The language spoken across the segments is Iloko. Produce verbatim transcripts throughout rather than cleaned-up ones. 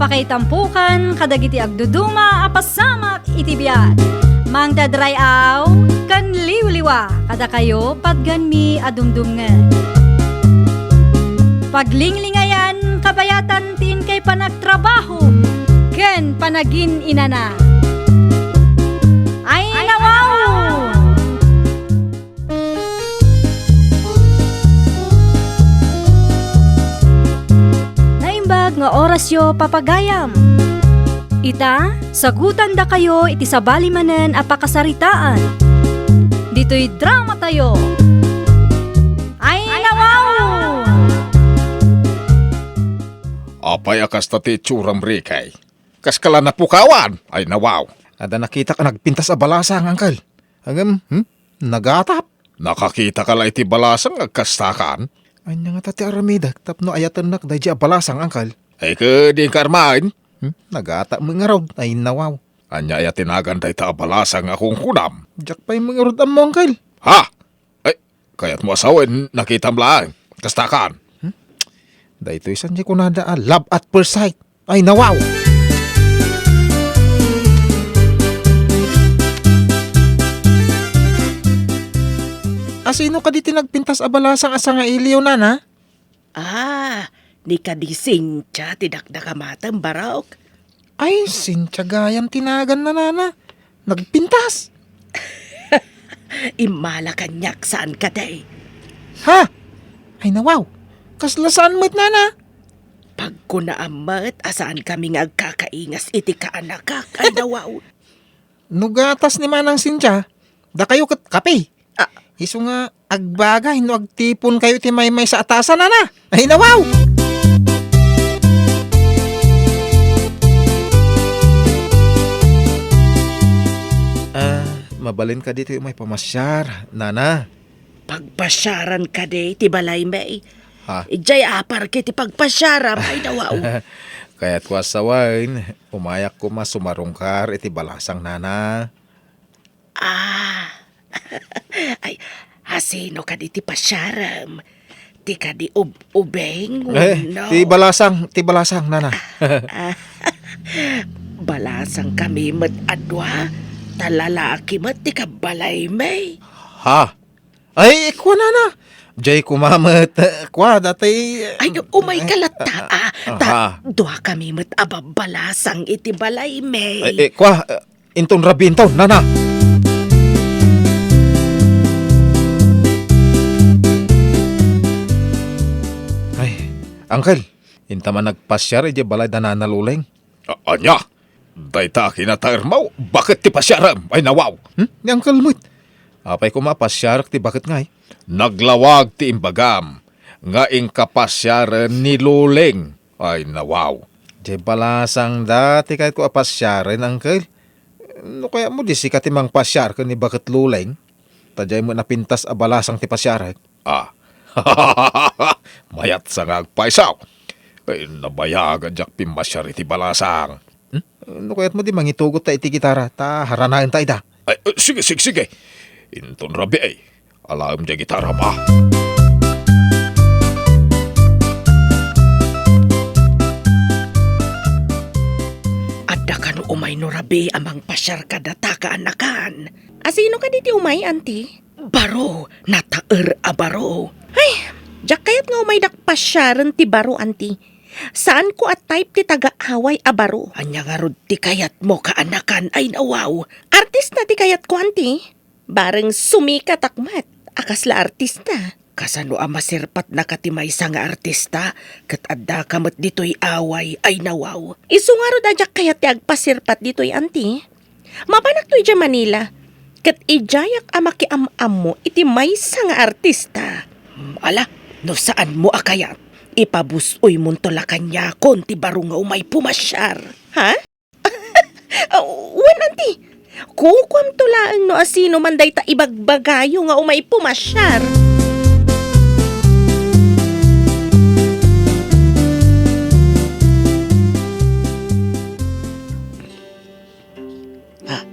Pakaitampokan kadagiti agduduma a pasamak iti biag. Mangted ray-aw ken liwliwa kadakayo patganmi a dumdumngeg. Paglinglingayan kabayatan ti inkay panagtrabaho ken panagin-inana. Ay, nawaw! Naimbag nga orasyo, papagayam. Ita, sagutandakayo iti sabali manen a pakasaritaan. Ditoy dramatayo. Ay, nawaw! Apay a kasta ti itsuram, Ricky? Kaska la napukawan? Ay, nawaw. Adda nakitak a nagpintas a balasang, Uncle. Ngem, hmm? Nagatap. Nakakitaka la iti balasang nga agkastakan? Ania ngata ti aramidek tapno ayatennak daydiay a balasang, Uncle? Ay, ket inka armaen? Hmm? Nagatap met ngarud. Ay, nawaw. Ania aya ti nagan dayta a balasang a kunkunam? Diak pay met ngarud ammo, Uncle. Ha? Ay, kayatmo a sawen, nakitam laeng. Kastakan. Hmm? Daytoy saan ti kunada a love at first sight. Ay, nawaw! Asino kadi ti nagpintas a balasang a sangailiw, Nana? Ah, ni kadi Cynthia ti dakdakamatem, Barok. Ay, Cynthia gayam ti naganna, Nana. Nagpintas. Immala kaniak saan kadi. Ha? Ay, nawaw. Kasla saan met, Nana? Pagkunaam met a saankami nga agkakaingas iti kaanakak. Ay, nawaw. No gatas ni Manang Cynthia, dakayo ket kape. Ah. Isu nga agbaga no agtiponkayo iti maymaysa a tasa, Nana. Ay, nawaw! Ah, mabalin kadi ti umay pamasiar, Nana? Pagpasiaran kadi ti balaymi. Ha? Idiay aparko ti pagpasiaram, ay, nawaw. Kayatko a sawen, umayak koma sumarungkar iti balasang, Nana. Ah. Ay, asino kadi ti pasiaram? Ti kadi ub-, ubing, eh, wenno? Ti balasang, ti balasang, Nana. Ah, balasangkami met a dua, ta lalaki met ti kabbalaymi. Ha? Ay, kua, Nana. Diay koma met, eh, kua, dati, eh, ay, umayka latta, ah, ta aha. Duakami met a babbalasang iti balaymi. Ay, eh, kua, eh, inton rabii inton, Nana. Ay, Uncle, inta man nagpasiar idiay balay da Nana Luleng. A-, ania? Dayta a kinataermo, baket ti pasiarem? Ay, nawaw! Hmm? Ni Uncle met. Apay koma a pasiarek ti baket ngay? Naglawag ti imbagam nga inka pasiaren ni Luleng. Ay, nawaw! Diay balasang da ti kayatko a pasiaren, Uncle. No kayatmo, di sika ti mangpasiar ken ni baket Luleng. Ta diay met napintas a balasang ti pasiarek. Ah. Mayat sa nga agpayso. Ay, nabayagan diak pimmasiar iti balasang. Hmm? No kayatmo di mangitugot ta iti gitara, ta haranaen ta ida. Ay, eh, sige, sige, sige. Inton rabii, alaem diay gitara, ma. Adda kano umay no rabii a mangpasiar kadata kaanakan? Asino kadi ti umay, Auntie? Baro, nataer a baro. Ay, diak kayat nga umaydak pasiaren ti baro, Auntie. Saanko a type ti taga-away a baro. Ania ngarud ti kayatmo kaanakan? Ay, nawaw. Artista ti kayatko, Auntie. Bareng sumikatak met a kasla artista. Kasano a masirpatnaka ti maysa nga artista ket addaka met ditoy away? Ay, nawaw. Isu ngarud a diak kayat ti agpasirpat ditoy, Auntie. Mapanakto idiay Manila, ket idiayak a makiam-ammo iti maysa nga artista. Hmm, ala, no saanmo a kayat, ipabus-oymonto la kaniakon ti baro nga umay pumasiar. Ha? Ah, wen, Auntie. Kukuamto laeng no asino man dayta ibagbagayo nga umay pumasiar. Ah,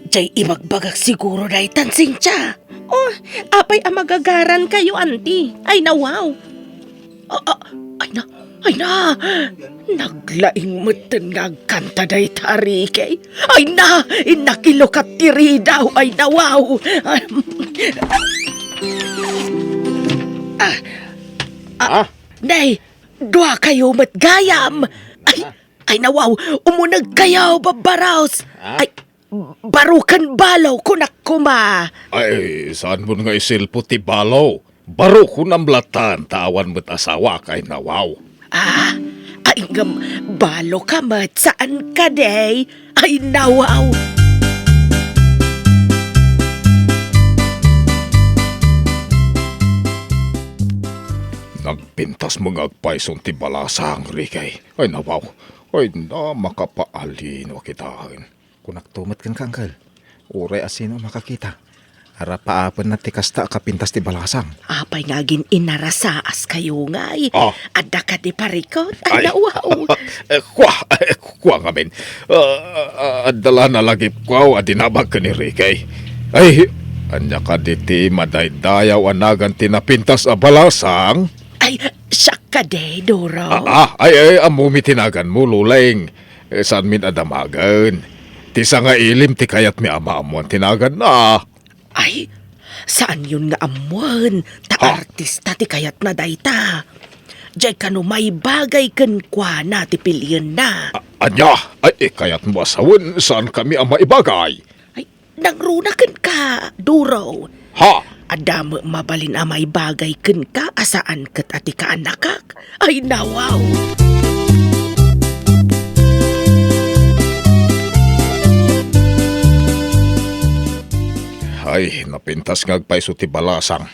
diay ibagbagak siguro daytan, Cynthia. Oh, apay a magagarankayo, Auntie? Ay, nawaw. Ah, ah, ay na, Ay na, naglaing metten nga agkanta dayta a Ricky. Ay na, innak ilukat ti ridaw. Ay na, wow. Ah, ah, Ah? Nay, dua kayo met gayam. Ay, Ah? Ay, nawaw, umuneg kayo, babbaros. Ah? Ay, baro ken balo, kunak koma. Ay, saan mo nga isilpo ti balo? Baro kunam latan, ta awan met asawa kay nawaw. Ah, ay, ngem, balo ka met, saan ka, dey? Ay, nawaw. Nagpintas mo nga agpayson ti balasang, Ricky. Ay, nawaw. Ay, na, makapaalino a kitaen. Kunakto met kenka, Angkel. Uray a sino a makakita, arapaapenna ti kasta a kapintas ti balasang. Apay nga agin-inarasaas kayo ngay? Ah. Adda kadi parikot? Ay, Ay. Nawaw. Eh, kua, eh, kua ngamin. Ah, ah, adda la nalagipko a dinamag ken ni Ricky. Ay, ania kadi ti madaydayaw a nagan ti napintas a balasang? Ay, siak kadi, Duro? Ah, ah, ay, ay, ammomi ti naganmo, Luleng. Eh, saanmin a damagen. Ti sangailim ti kayatmi a maammoan ti naganna. Ay, saanyon nga ammoen, ta Ha? Artista ti kayatna dayta. Diay kano maibagay kenkuana ti pilienna. A-, ania? Ay, eh, kayatmo a sawen, saankami a maibagay? Ay, nangruna kenka, Duro. Ha? Adda met mabalin a maibagay kenka a saan ket a ti kaanakak. Ay, nawaw! Ay, napintas nga agpayso ti balasang.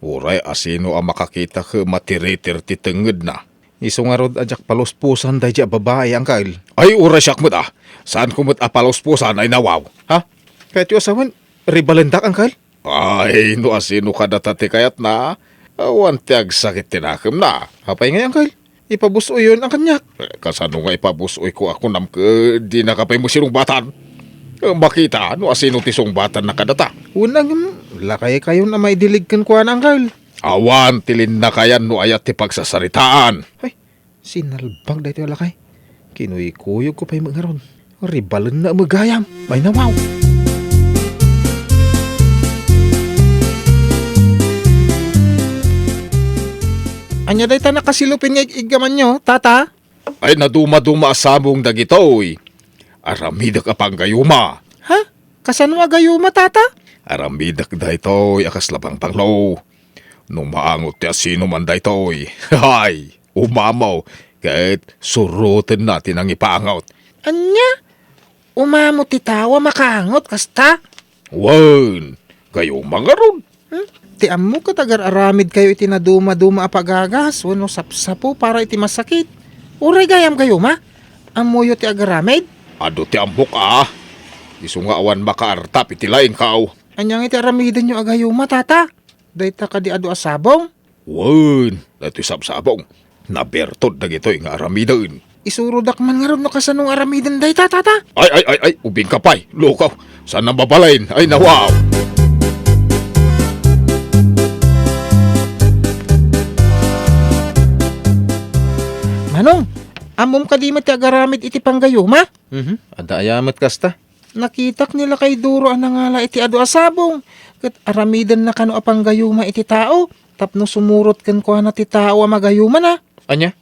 Uray a sino a makakita ket matiritir ti tengngedna. Isu ngarud a diak palusposan daydi a babai, Angkel. Ay, uray siak met a. Saanko met a palusposan, ay nawaw. Ha? Kayatyo a sawen, ribalendak, Angkel? Ay, no asino kadata ti kayatna, awan ti agsakit ti nakemna. Apay ngay, Angkel? Ipabus-oyon a kaniak. Eh, kasano nga ipabus-oyko a kunam ket dinaka pay met sinungbatan? Eh, makita no asino ti sungbatanna kadata. Wen, ngem, lakaykayon a maidilig kenkuana, Angkel. Awan ti linnakayan no ayat ti pagsasaritaan. Ay, sinalbag daytoy a lakay. Kinuykuyogko pay met ngarud. Ribalenna met gayam. Ay, nawaw. Ania dayta nakasilupin nga ig-iggamanyo, Tata? Ay, nadumaduma a sabong dagitoy. Aramidek a panggayuma. Ha? Kasano a gayuma, Tata? Aramidek daytoy a kasla bangbanglo. No maangot ti asinoman daytoy, hay, umamo, ket surotenna ti nangipaangot. Ania? Umamo ti tao a makaangot kasta? Wen, gayuma ngarud. Hmm? Ti ammok ket agar-aramidkayo iti nadumaduma a pagagas wenno sapsapo para iti masakit. Uray gayam gayuma? Ammoyo ti agaramid? Adu ti ammok a. Isu nga awan makaartap iti laingkaw. Ania nga iti aramidenyo a gayuma, Tata? Dayta kadi adu a sabong? Wen, daytoy sabsabong. Nabertod dagitoy nga aramiden. Isurodak man ngarud no kasano nga aramiden dayta, Tata. Ay, ay, ay, ay, ubingka pay. Lukaw. Saan a mabalin? Ay, nawaw. Manong, ammom kadi met ti agaramid iti panggayuma? Mhm. Adda aya met kasta? Nakitak ni lakay Duro a nangala iti adu a sabong, ket aramidenna kano a panggayuma iti tao, tapno sumurot kenkuana ti tao a magayumana. Ania?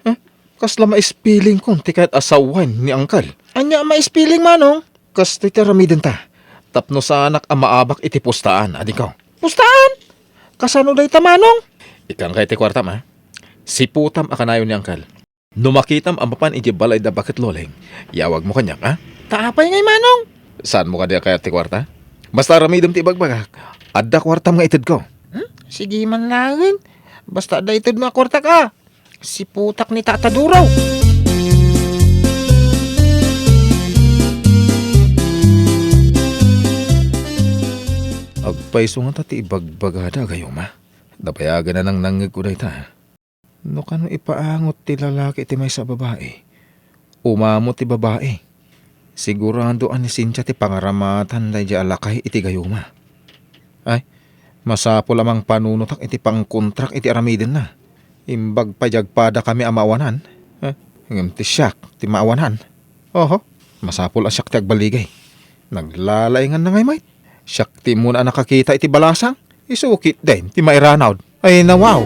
Eh, kasla maispilingkon ti kayat a sawen ni Angkel. Ania a maispiling, Manong? Kastoy ti aramidenta, tapno saanak a maabak iti pustaan, adingko. Pustaan? Kasano dayta, Manong? Ikkanka iti kuartam, a. Siputam a kanayon ni Angkel. No makitam a mapan idiay balay da Baket Loleng, yawagmo kaniak, a? Ta apay ngay, Manong? Saanmo kadi a kayat ti kuarta? Basta aramidem ti ibagbagak. Adda kuartam nga itedko. Hmm? Sige man laeng. Basta adda itedmo a kuartak, a. Siputak ni Tata Duro. Agpayso ngata ti ibagbagada a gayuma. Nabayagan a nangnangngegko dayta. No kano ipaangot ti lalaki iti maysa a babai, umamo ti babai. Sigurado a ni Cynthia ti pangaramatan daydiay a lakay iti gayuma. Ay, masapul a mangpanunotak iti pangkontrak iti aramidenna. Imbag pay diay agpadakami a maawanan. Eh, ngem ti siak ti maawanan. Oho, masapul a siak ti agbaligi. Naglalainganna ngay met. Siak ti immuna a nakakita iti balasang. Isu ketdin ti mairanud. Ay, nawaw.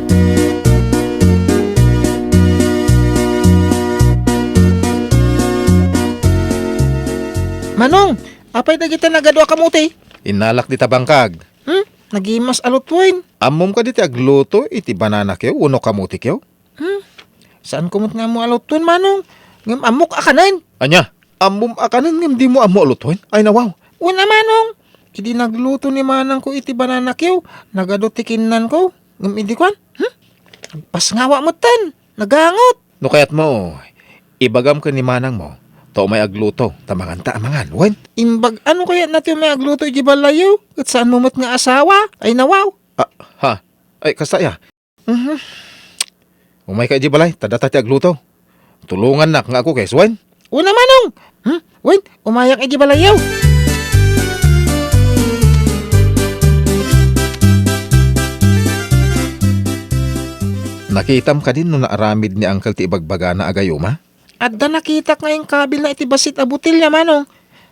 Manong, apay dagiti nagadu a kamuti? Innalak dita bangkag. Hmm? Nagimas a lutuen. Ammom kadi ti agluto iti banana cue wenno kamuti cue? Hmm? Saanko met nga ammo a lutuen, Manong. Ngem ammok a kanen. Ania? Ammom a kanen ngem dimo ammo a lutuen? Ay, nawaw. Wen a, Manong. Idi nagluto ni manangko iti banana cue, nagadu ti kinnanko. Ngem idi kuan, hmm? Agpasngawa metten. Nagangot. No kayatmo, ibagam ken ni manangmo, ta umay agluto, ta manganta a mangan, wen? Imbag ano kayatna ti umay agluto iti balayyo? Ket saanmo met nga asawa? Ay, nawaw. Ah, ha? Ay, kasta aya. Mhm. Umayka iti balay, ta data ti agluto. Tulongannak nga agkukis, wen? Una, Manong! Hmm? Wen, umayak iti balayyo. Nakitam kadi no naaramid ni Uncle ti ibagbagana a gayuma? Adda nakitak nga inkabilna iti bassit a botelya, Manong.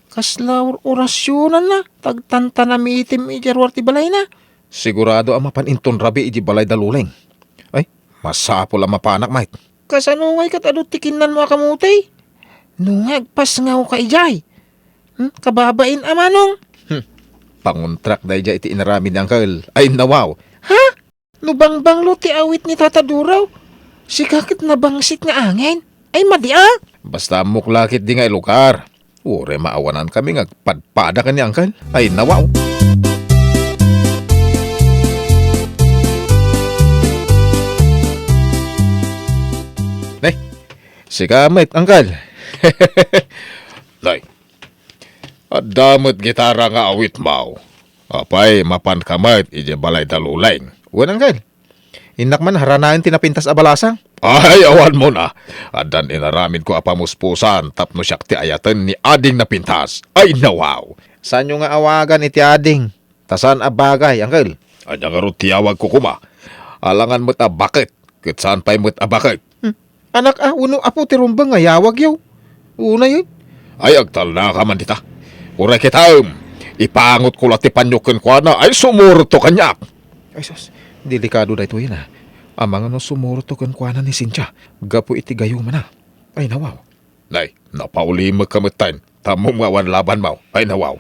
Kasla or-, orasionanna, tagtantanamitim iti ruar ti balayna. Sigurado a mapan inton rabii iti balay da Luleng. Ay, masapul a mapanak, met. Kasano ngay ket adu ti kinnanmo a kamuti? No nga agpasngawka idiay. Hmm, kababain a, Manong. Hmm. Pangontrak daydiay iti inaramid ni Uncle. Ay, nawaw. Ha? No bangbanglo ti awit ni Tata Duraw, sika ket nabangsit nga angin. Ay, madi a! Basta ammok la ketdi nga ilugar. Uray maawanankami nga agpadpada ken ni Uncle. Ay, nawaw. Nay, sika met, Uncle. Nay, adda met gitara nga awitmo. Apay, mapanka met idiay balay da Luleng? Wen, Uncle. Innak man haranaen ti napintas a balasang. Ay, awanmo na. Addan inaramidko a pamuspusan tapno siak ti ayaten ni ading napintas. Ay, nawaw. Saanyo nga awagan iti ading? Ta saan a bagay, Uncle. Ania ngarud ti awagko koma? Alangan met a baket, ket saan pay met a baket. Hmm. Anak a, wenno apo ti rumbeng nga yawagyo? Unay, eh. Ay, agtalnaka man dita. Uray kitaem, ipangotko la ti panyo kenkuana. Ay, sumurotto kaniak. Ay, sus, delikado daytoy na. Amangan no sumurotto kenkuana ni Cynthia gapu iti gayumana. Ay, nawaw. Nay, napauli met ka metten. Tammom nga awan labanmo. Ay, nawaw.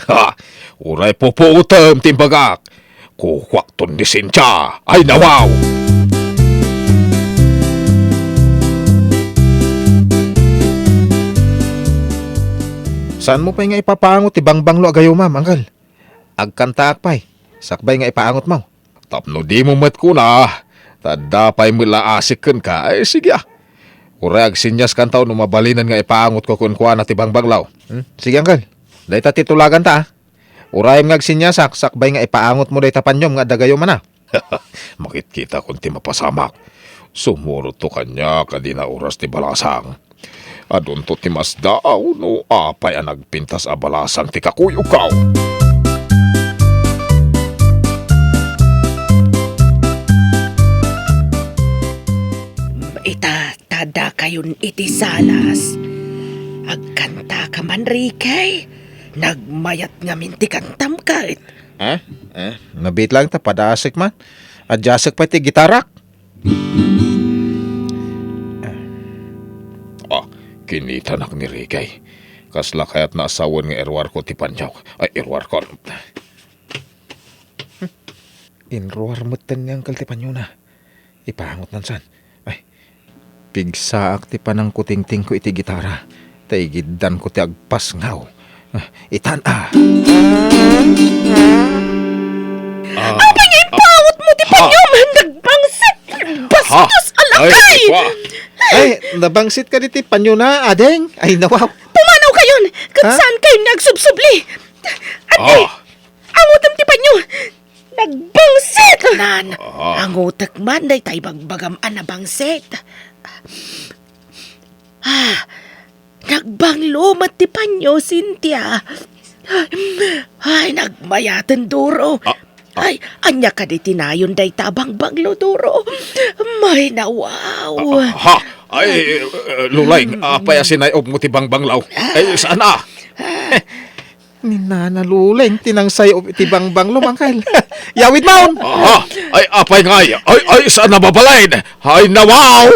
Ha! Uray pupuotem ti imbagak. Kukuakton ni Cynthia. Ay, nawaw! Saanmo pay nga ipapangot ti bangbanglo a gayumam, Uncle? Agkantaak pay, sakbay nga ipaangotmo. Tapno dimo met kuna, ta adda pay met la asik kenka, ay, sige a. Uray agsenyaskanto no mabalinen nga ipaangotko kenkuana ti bangbanglo. Hmm? Sige, Uncle. Dayta ti tulaganta, a. Urayem nga agsenyasak, sakbay nga ipaangotmo dayta panyom nga adda gayumana. Makitkitakon ti mapasamak. Sumurotto kaniak a dina oras ti balasang. Adunto ti masdaaw no apay a nagpintas a balasang ti kakuyogko. Ita, ta dakayon iti salas. Agkantaka man, Ricky. Nagmayat ngamin ti kantam ket. Ha? Eh, nabiit lang ta padasek man. Adjasek pay ti gitarak. Ah, kinitanak ni Ricky. Kasla kayatna a sawen nga iruarko ti panyok. Ay, iruarko. Inruar metten ni Uncle ti panyona. Ipaangotnan san. Ay, pigsaak ti panangkutingtingko iti gitara, ta igiddanko ti agpasngaw. Ah, itan a. Ah. Apay nga ipaangotmo ti panyom? Nagbangsit! Bastos a lakay! Ay, nabangsit kadi ti panyona, ading? Ay, nawaw. Pumanawkayon! Ket saankayon nga agsubsubli? Adi, angotem ti panyo! Nagbangsit! Nan, angotek man dayta ibagbagam a nabangsit. Ah, nagbanglo met ti panyo, Cynthia. Ay, nagmayaten duro. Ah, Ay, ania kadi ti nayon dayta a bangbanglo, Doro? Maynawaw. Ah, ha? Ay, eh, Luleng, apay a sinay-obmo ti bangbanglo? Ay, saan a? Ni Nana Luleng ti nangsay-ob iti bangbanglo, Mangkal. Yawidmon! Aha! Ay, apay ngay? Ay, ay, saan a mabalin? Ay, nawaw!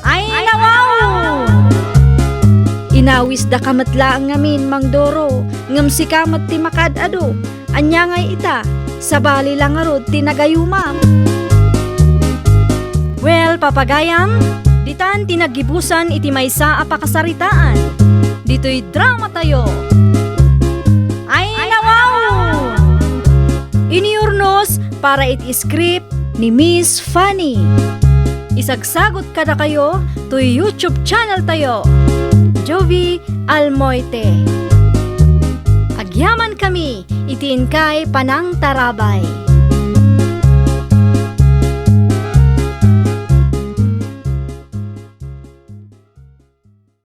Ay, nawaw! Inawisdaka met laeng ngamin, Mang Doro, ngem sika met ti makaad-adu. Ania ngay ita? Sabali la ngarud ti nagayumam. Well, papagayam, ditan ti naggibusan iti maysa a pakasaritaan. Ditoy dramatayo. Ay, nawaw! Iniurnos para iti script ni Miss Fanny. Isagsagut kadakayo toy YouTube channel tayo, Jovie Almoite. Agyaman kami iti inkay panangtarabay.